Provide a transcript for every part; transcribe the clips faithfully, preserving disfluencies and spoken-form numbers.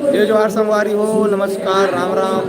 जय जोहार संगवारी हो, नमस्कार, राम राम।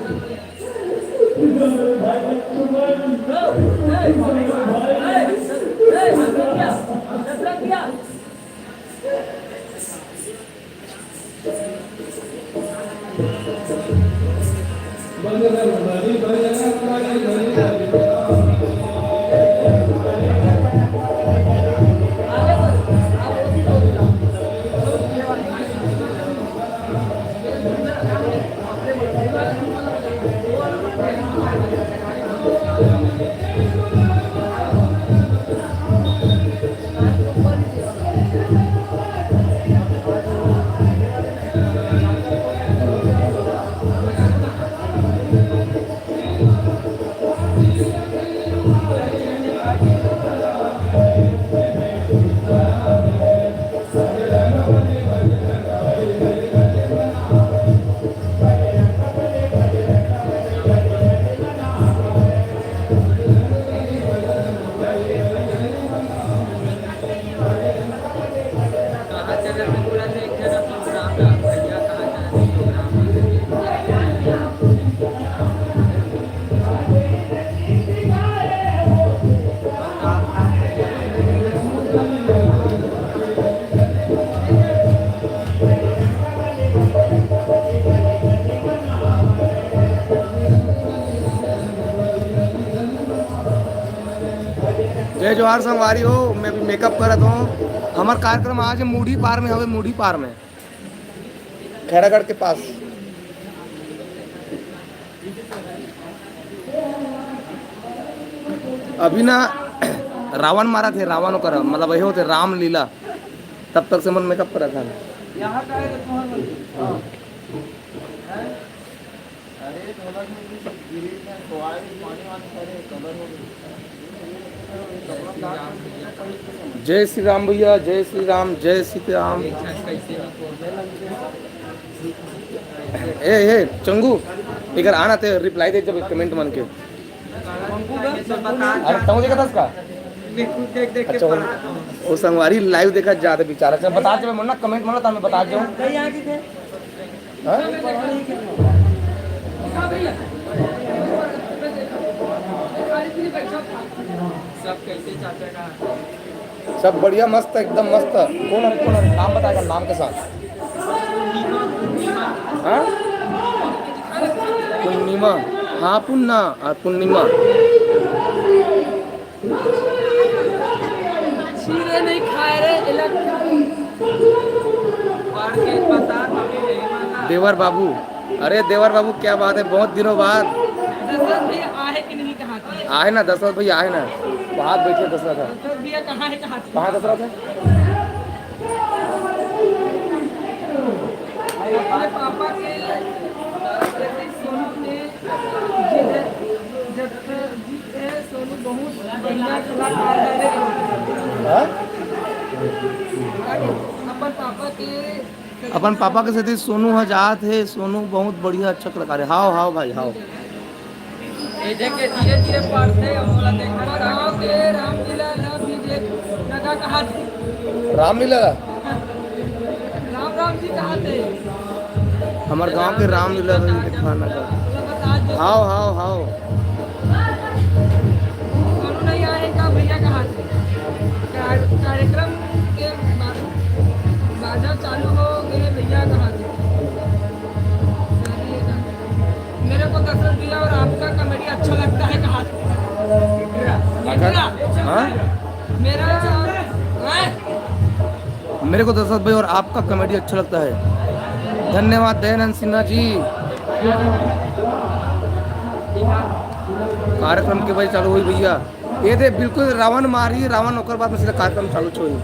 जय जोहार संगवारी हो, मैं अभी मेकअप करत हूँ। हमार कार्यक्रम आज मुढ़ी पार में हवे, मुढ़ी पार में, खैरागढ़ के पास। अभी ना रावण मारत हे, रावण ओकर मतलब वही होते रामलीला, तब तक से मन मेकअप करत हे। जय श्री राम भैया, जय श्री राम, जय श्री राम। ए, ए, चंगू, इधर आना ते रिप्लाई दे जब कमेंट मन के। अरे, तुम देखा था उसका? अच्छा, वो, वो संगवारी लाइव देखा जाते बेचारा। चल, बता जब मन ना कमेंट मन ना, तब मैं बता जाऊँ। हाँ? सब बढ़िया, मस्त, एकदम मस्त। कौन है, कौन है? नाम बताएगा, नाम के साथ। हाँ? पूर्णिमा। हाँ, पुन्ना और पूर्णिमा। खीरे नहीं खाए रे, इलाका। देवर बाबू, अरे देवर बाबू, क्या बात है, बहुत दिनों बाद। दशरथ भैया आहे कि नहीं, कहाँ थे? आहे ना, दशरथ भैया आहे ना, बाहर बैठे दशरथ है। दशरथ भैया कहाँ है, कहाँ थे? कहाँ दशरथ है? अपने पापा के सोनू ने, जब, जब, जी, ए, सोनू बहुत बढ़िया कलाकार है। हाँ? अपन पापा के अपन पापा के सेती सोनू ह जात हे। सोनू बहुत बढ़िया, अच्छा कलाकार हे। हाव, हाव भाई, हाव। ए देख के धीरे धीरे पढ़थे, अउ मोला देखत गाँव के रामलीला ल भी देख, लगा कहा थे। रामलीला? राम राम जी कहा थे। हमर गाँव के रामलीला ल भी देखा ना कर। हाव, हाव, हाव। सोनू नहीं आए का भैया कहा थे। कार-, कार्यक्रम के बा-, बाजा चालू हो गए भैया कहा थे। मेरे को दशरथ भैया और आपका कॉमेडी अच्छा लगता है कहा मेरे को दशरथ भाई और आपका कॉमेडी अच्छा लगता है। धन्यवाद दयानंद सिन्हा जी। कार्यक्रम के भाई चालू होई भैया। ये दे बिल्कुल रावण मारी, रावण ओकर बाद में सीधा कार्यक्रम चालू होई।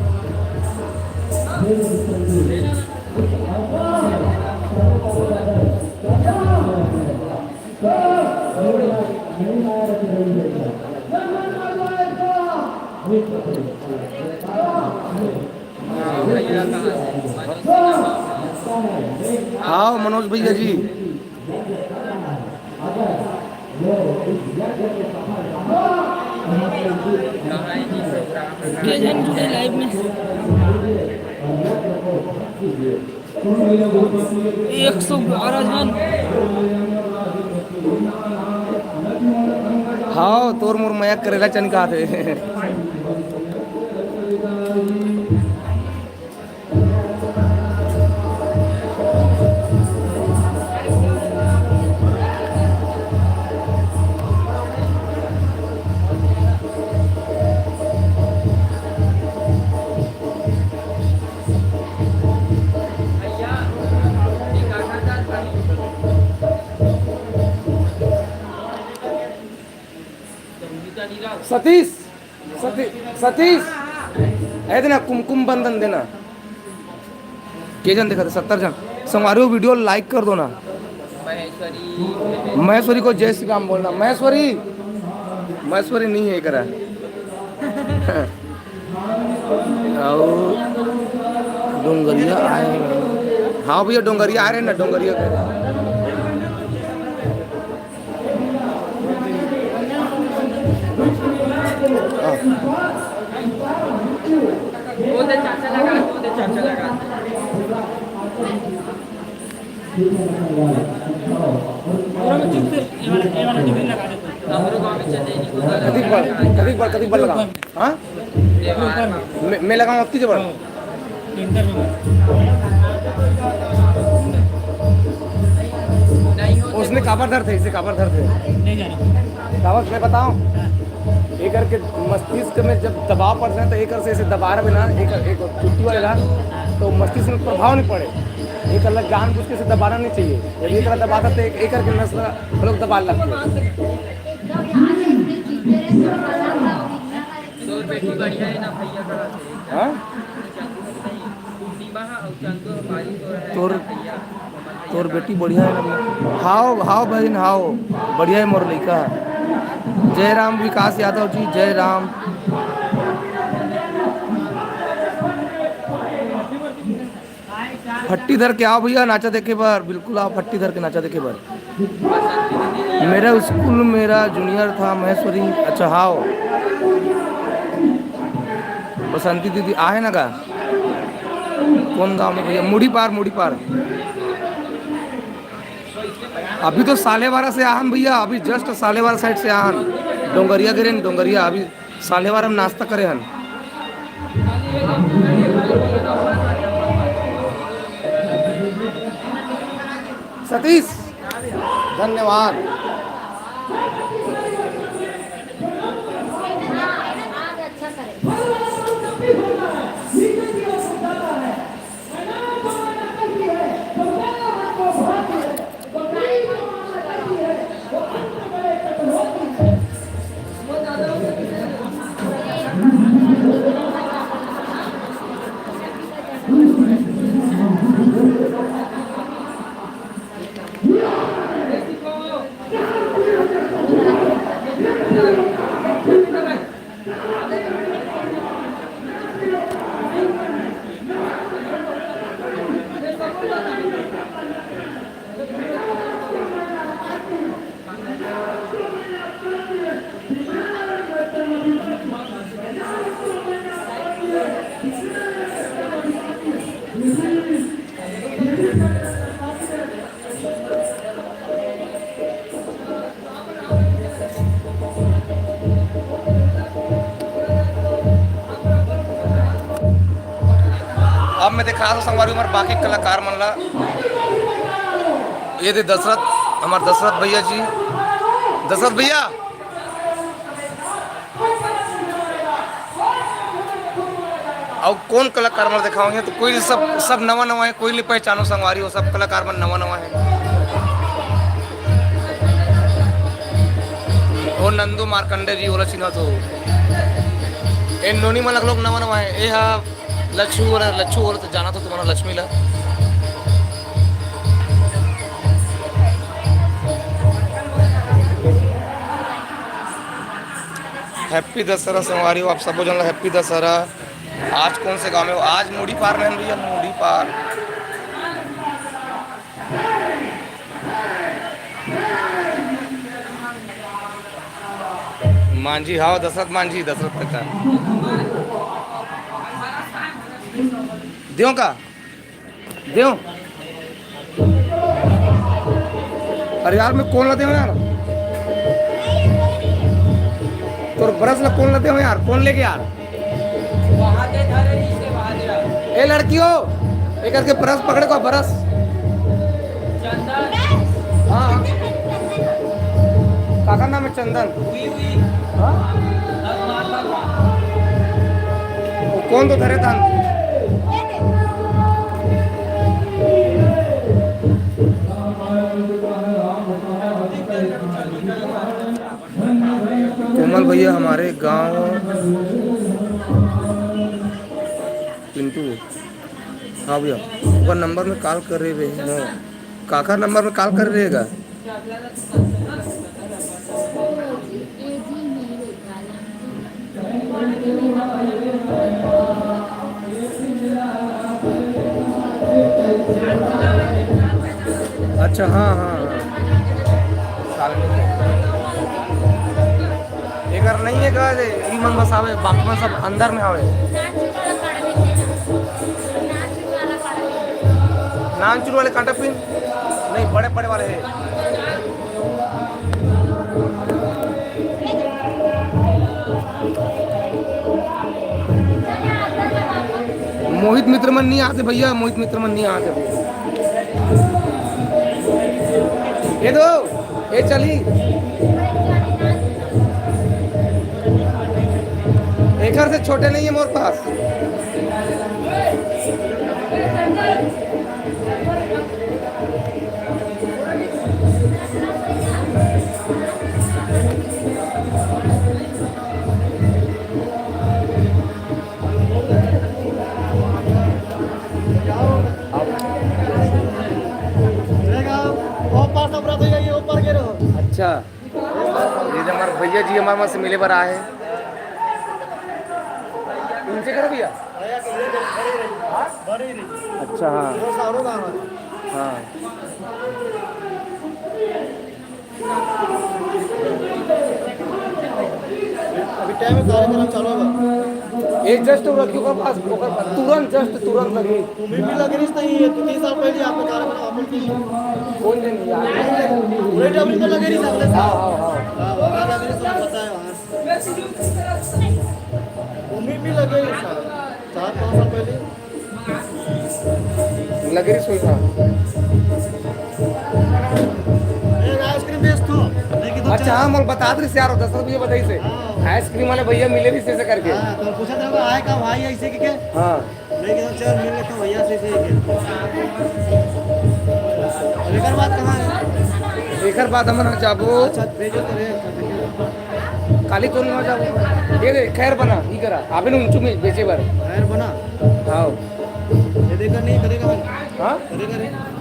हाँ मनोज भैया जी। के जन जुड़े लाइव में। एक सौ बारह जन। हाँ, तोर मोर मया करेला चन का थे। सतीश, सती-, सतीश, ऐ देना, कुमकुम बंधन देना। के जन देखा था? सत्तर जन। संगवारी हो, वीडियो लाइक कर दो ना। महेश्वरी को जय श्री राम बोलना। महेश्वरी, महेश्वरी नहीं है करा। आओ, डोंगरिया आए। हाँ भैया, डोंगरिया आ रहे हैं ना, डोंगरिया। कतिक बार, कतिक बार, कतिक बार लगा? हाँ? मैं, मैं लगाऊँ अतकी जबर? उसने काबर धरथे, इसे काबर धरथे? काबर मैं बताऊँ? ये करके मस्तिष्क में जब दबाव पड़थे ना, तो एक से इसे दबा रहे ना, एक, एक चुट्टी वाले ना, तो मस्तिष्क में प्रभाव नहीं पड़े। एक अलग जानबूझ के इसे दबाना नहीं चाहिए। जब एक दबाता तो एक, एक करके नस हम लोग दबा लगते हैं। हाँ? तोर, तोर बेटी बढ़िया है ना? हाव, हाव बहिन, हाव। बढ़िया है मोर लइका। जय राम विकास यादव जी, जय राम। फट्टी धर के आओ भैया, नाचा देखे बर। बिल्कुल आओ, फट्टी धर के नाचा देखे बर। मेरा स्कूल, मेरा जूनियर था महेश्वरी। अच्छा, हाव। बसंती दीदी आहे ना का? कौन गांव में भैया? मुड़ी पार, मुड़ी पार। अभी तो सालेवारा से आहन भैया, अभी just सालेवारा side से आहन। डोंगरिया गिरे न, डोंगरिया अभी सालेवारा में नाश्ता करे हन। सतीश, धन्यवाद। अब मैं दिखा दो संगवारी उमर बाकी कलाकार मन ला। ये दे दशरथ, हमार दशरथ भैया जी, दशरथ भैया। अउ कोन कलाकार मन देखावंगे, तो कोई सब, सब नवा नवा हे, कोई नइ पहचानो संगवारी हो, सब कलाकार मन नवा नवा हे। ओ नंदू मार्कंडे जी, ओला चिन्हत हो। ए नोनी मन लोग नवा नवा हे। ए हा लच्छू वाला, लच्छू वाला तो जानत हो तुम्हारा लक्ष्मी ला। Happy दशहरा संगवारी हो, आप सबो जन ला Happy दशहरा। आज कौन से गांव में हो? आज मुड़ी पार में हन भैया, मुड़ी पार। मांझी, हाँ, दशरथ मांझी, दशरथ कका। देव का? देव। अरे यार, मैं कोन ला देव यार? तोर brush ला कोन ला देव यार? कोन लेगे यार? ए लड़की हो, ए करके brush पकड़े को, brush। हाँ, हाँ। काकर नाम हे? चंदन। हाँ? वो कोन तो धरे था? कोमल भैया हमारे गांव पिंटू। हाँ भैया, ओकर नंबर में call करे रहे हो। काकर नंबर में call करे रहेगा? अच्छा, हाँ, हाँ, हाँ। साल में एकर नहीं है का? ई मन बस आवे, बाकी मन सब अंदर में आवे। नानचुर वाले कांटा पिन नहीं, बड़े बड़े वाले हैं। मोहित मित्र मन नहीं आते भैया, मोहित मित्र मन नहीं आते भैया। ये दो, ये चली। एकर से छोटे नहीं है मोर पास। ऊपर के रहो। अच्छा, ये जो हमारे भैया जी हमारे मन से मिले बर आए हैं। उनसे करो भैया। अच्छा, हाँ। हाँ। अभी टाइम में कार्यक्रम चालू होगा। एक just तो रखियो का पास, ओकर बाद तुरंत, just तुरंत लगी। तुम्हें भी लग रही सही है, तो तीन साल पहले आपने कार्यक्रम अपन की। कौन दिन यार? पूरे टाइम में लगे रही सामने से। हाँ, हाँ, हाँ। हाँ, वहाँ लगे रही, सब पता है वहाँ। तुम्हें भी लगे रही साहब। चार पाँच साल पहले। लगे रही सोई था। एक आइसक्रीम बेच दो। नहीं कि तो अच्छा, चार हाँ, मोल बता दे यार, दस रुपये बताई से। हाँ। आइसक्रीम वाले भैया मिले भी से करके। हाँ, तो पूछा था, आए का भाई ऐसे कि क्या? हाँ। लेकिन हम चल मिल लेते हैं भैया से, से ही है। और एकर बाद कहाँ है? एकर बाद हमन जाबो। अच्छा, भेजो तो रे। काली कौन ना जाबो? ये दे, खैर बना, ई करा। अबे न उंचू में बेचे बर। खैर बना? हाँ। ये देखा नहीं, करेगा भाई? हाँ? करेगा रे?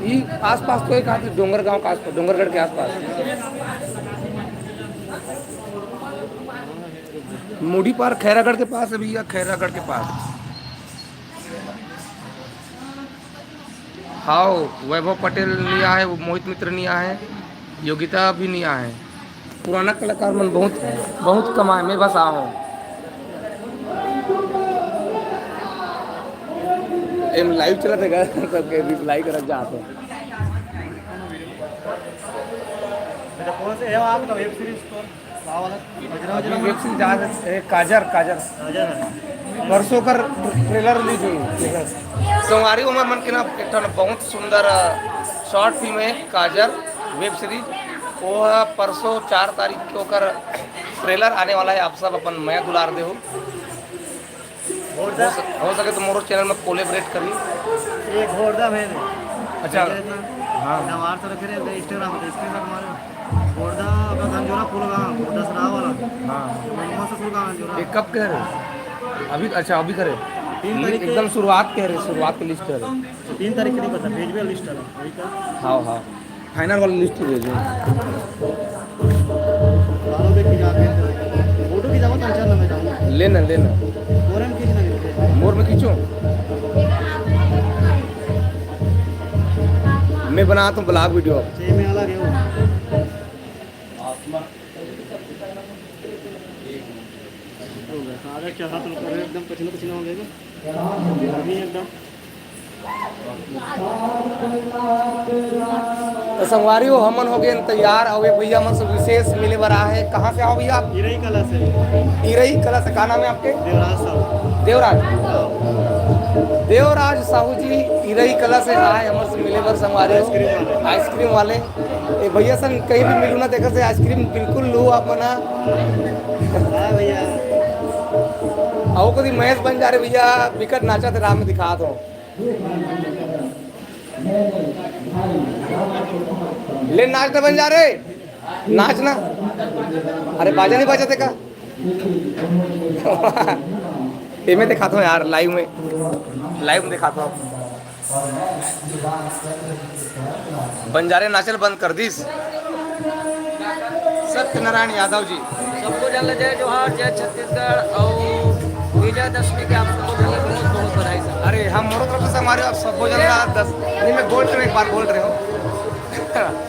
ई आसपास तो एक आदमी डोंगर गांव के आसपास, डोंगरगढ़ के आसपास। मुड़ी पार खैरागढ़ के पास है भैया, खैरागढ़ के पास। हाव, वैभव पटेल नहीं आए, वो मोहित मित्र नहीं आए, योगिता भी नहीं आए। पुराना कलाकार मन बहुत, बहुत कम आए, मैं बस आए हूँ। एम live चलत हे का? सबके reply करत जात हो। बेटा, कौन से है आप तो वेब सीरीज पर? अभी वेब सीरीज आ रहा है, काजर, काजर। काजर है। परसों कर ट्रेलर रिलीज हुई। संगवारी हो, हमर मन के ना एक ठन बहुत सुंदर, अ, शॉर्ट फिल्म है काजर वेब सीरीज। वो है परसों चार तारीख के ओकर ट्रेलर आने वाला है। आप सब अपन मया दुलार देहू। हो स-, हो सके तो मोरो चैनल में कोलैबोरेट करी। ये घोड़दा में है। अच्छा। हाँ। नवार तरफ है, Instagram पे, screenshot मारो। घोड़दा का गंजोरा फूल गाँव, घोड़दा सराय वाला। हाँ। मनवा से फूल गाँव गंजोरा। ये कब कह रहे हो? अभी, अच्छा, अभी कह रहे हो? तीन तारीख के एकदम शुरुआत कह रहे, शुरुआत की लिस्ट कह रहे। तीन तारीख के नहीं पता, भेजबे लिस्ट वाला, वही तो। हाँ, हाँ। फाइनल वाला लिस्ट भेजो। बारह बजे की जाके फोटो की जगह तो अच्छा ना मैं जाऊँ। लेना, लेना। फोरम खींचना नहीं। मोर में खींचो। मैं बनाता हूँ ब्लॉग वीडियो। छः में अलग है वो। हो गया। सारा चढ़ा तो कर रहे, एकदम पसीना पसीना हो गया। गर्मी एकदम। तो संगवारी हो, हमन हो गए तैयार, और ये भैया मन से विशेष मिले बर आए हैं। कहाँ से आओ भैया आप? इरई कला से। इरई कला से। का नाम है आपके? देवराज साहू। देवराज। देवराज साहू जी इरई कला से आए हमर से मिले बर संगवारी हो। आइसक्रीम वाले। आइसक्रीम वाले। ए भैया सन कहीं भी मिलू ना, तेकर से आइसक्रीम बिल्कुल लू आप मना। हाँ भैया। आओ कभी महेश बंजारे भैया, बिकट नाचा थे राम में दिखा दो। ले नाच ना बंजारे, नाच ना। अरे बाजा नहीं बजाते का? एमे दिखाता हूँ यार, लाइव में, लाइव में दिखाता हूँ। बंजारे नाचल बंद कर दिस। सत्यनारायण यादव जी। सबको जन ला जय जोहार, जय छत्तीसगढ़ और विजयदशमी के आप सबको जन ला बहुत बहुत बधाई सर। अरे हम मोरो तरफ से हमारे आप सबको जन ला दस नहीं, मैं बोल रहे हूँ, एक बार बोल रहे हो।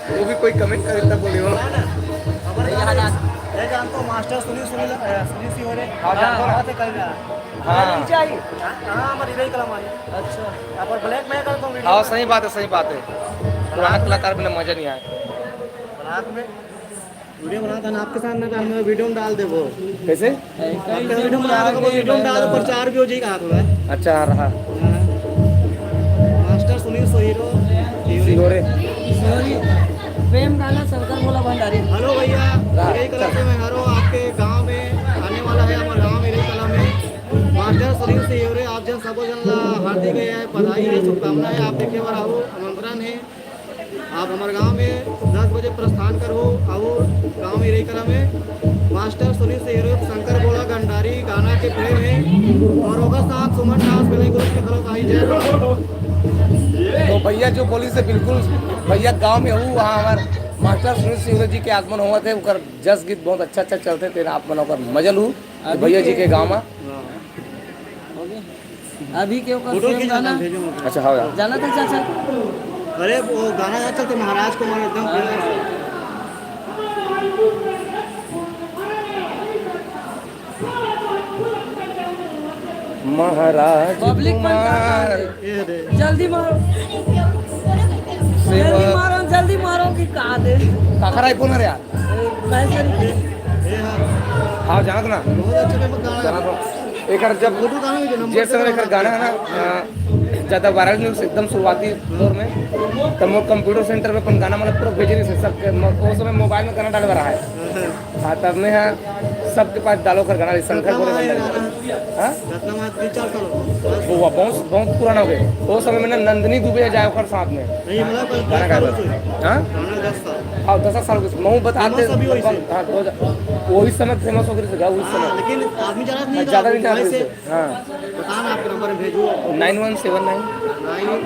वो भी कोई कमेंट करे तब बोले हो। हमारे यहाँ ना, मैं जानता हूँ मास्टर सुनील, सुनील, अ, सुनील सिंह हो रहे। हाँ, जानता हूँ ना। हाँ, तो कल जा। हाँ। हाँ, हाँ, हमारे इधर ही कला मारे। अच्छा। यहाँ पर ब्लैक में करता हूँ वीडियो। हाँ, सही बात है, सही बात है। पुराना कलाकार बिना मजा नहीं आए। ब्लैक में वीडियो बनाता ना आपके साथ ना, तो हम वीडियो में डाल देबो। कैसे? आपके साथ वीडियो बना देबो, वीडियो में डाल दो, प्रचार भी हो जाएगा आप में। अच्छा, हाँ, रहा। हाँ। मास्टर सुनील सोहिरो। सिहोरे। सॉरी, प्रेम गाना शंकर भोला भंडारी। हेलो भैया, रहा। इरई कला से मैं हरो, आपके गांव में आने वाला है, हमारे गांव में इरई कला में। मास्टर सुनील सिहोरे, आप जन सबो जन ला हार्दिक है, बधाई है, शुभकामना है, आप देखे बर आओ, आमंत्रण है। आप हमारे गांव में दस बजे प्रस्थान करो और गांव में इरई कला में मास्टर सुनील सिहोरे, शंकर भोला भंडारी गाना के प्रेम है और ओकर साथ सुमन डांस बेलई ग्रुप के तरफ आई जय राम। तो भैया जो बोली से बिल्कुल भैया गांव में हूँ, वहाँ हमारे मास्टर सुनील सिहोरे जी के आगमन हुआ थे, उनकर जस गीत बहुत अच्छा अच्छा चलते थे, आप मन ओकर मजा लू। तो भैया जी के गांव में। अभी के ओकर फोटो सेम खींच गाना। भेजो मुझे। अच्छा, हाँ यार। जाना था चाचा। अरे वो गाना याद चलते महाराज कुमार एकदम। महाराज पब्लिक मन का कुमार। ये दे। जल्दी मारो। सेवा। जल्दी मारो, जल्दी मारो कि का दे। काकरा है कौन है यार? ए, भाई सर। ये हाँ। हाँ, जानत ना। बहुत अच्छा फेमस गाना है। जानत ना। एकर जब फोटो कहाँ है जो नंबर जे समय एकर गाना है ना, अ, ज्यादा वायरल न्यूज एकदम शुरुआती दौर में, तब मोर कंप्यूटर सेंटर में अपन गाना मतलब पूरा भेजे रहिस हे सबके, म-, ओ समय मोबाइल में गाना डाले बर रहा है। हाँ। हाँ, तब में हाँ, सबके पास डालो कर गाना रही, शंकर भोले बंदर। हाँ? रत्ना मार तीन चार साल हो गए। वो, वो बहुत, बहुत पुराना हो गया। ओ समय में ना नंदिनी दुबे जाए ओकर साथ में। नहीं, मतलब, गाना गाए बर। हाँ? गाना दस साल। हाँ, दस साल के, मैं बताते फेमस अभी वही से। हाँ, दो हजार, वही समय फेमस हो गई थी, उस हाँ, समय। लेकिन आदमी ज्यादा नहीं हाँ, ज्यादा नहीं जानते वैसे। थे। हाँ। बताना, आपके नंबर में भेजो। Nine one seven nine. Nine one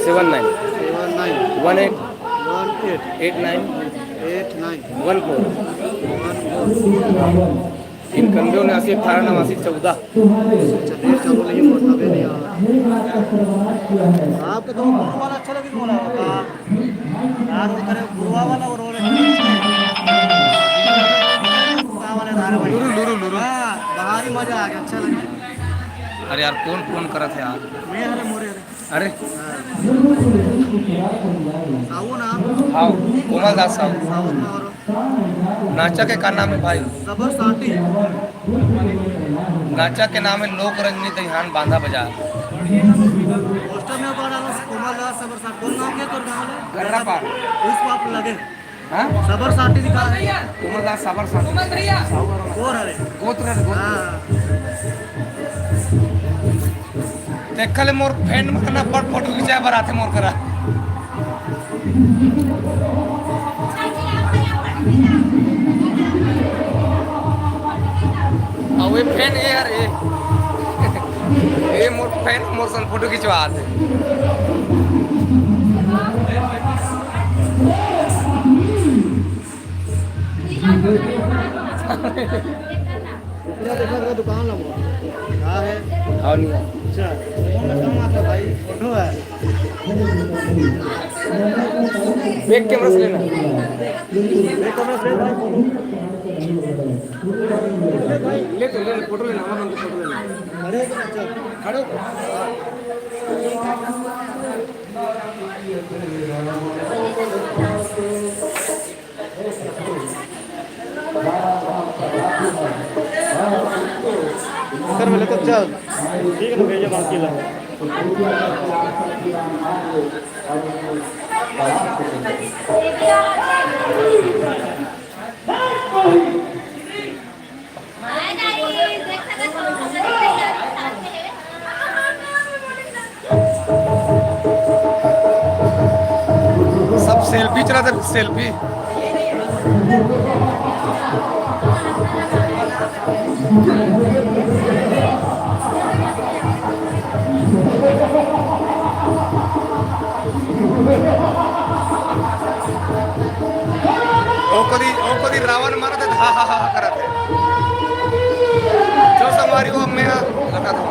seven nine. Seven nine. One eight. One eight. Eight nine. Eight nine. One four. One four. इक्यानवे उनासी अठारह नवासी चौदह। अच्छा, देर चलो, लेकिन मतलब है नहीं यार। आपके तो ऊपर वाला अच्छा लगे, कौन है? हाँ। यार, वो करे, गुरुआ वाला वो रोल है। गुरुआ वाला धारावाहिक। लुरु, लुरु, लुरु। हाँ, भारी मजा आ गया, अच्छा लगा। अरे यार, कौन फोन करत है यार? मैं, अरे, मोरे, अरे। अरे। हाँ। साहू ना? हाँ, कोमल दास साहू। साहू ना, और नाचा के का नाम है भाई? सबर साटी। नाचा के नाम है लोक रंजनी दहियान बांधा बाजार। पोस्टर में बड़ा कोमल दास सबर साटी। कौन गाँव के तोर गाँव ले? गर्रा पार। उस पाप लगे। हाँ? सबर साटी लिखा है। कोमल दास सबर साटी। कोमल भैया। साहू बाबा। गोर हरे। गोत्र है, गोत्र। हाँ। देखा ले, मोर fan मन ना बड़ फोटो खिंचाए बर आथे मोर करा। अउ ये fan, ये यार, ये, ये मोर fan मोर संग फोटो खिंचवा आथे। ऊपरा देखा था दुकान ला वो। का है? अउ नहीं। अच्छा, फोन में कम आता भाई, फोटो है। Back camera से लेना। Back camera से ले भाई, फोटो। ले तो ले, फोटो लेना, हमारा फोटो लेना। खड़े हो, अच्छा। खड़े हो। सर, बोले तो चल, ठीक है ना भैया, बाकी ला। सब selfie चला था, selfie। ओ कदी, ओ कदी रावण मारत हे, हा, हा, हा, हा करत हे। जो संगवारी हो, मैं घटा दूँ।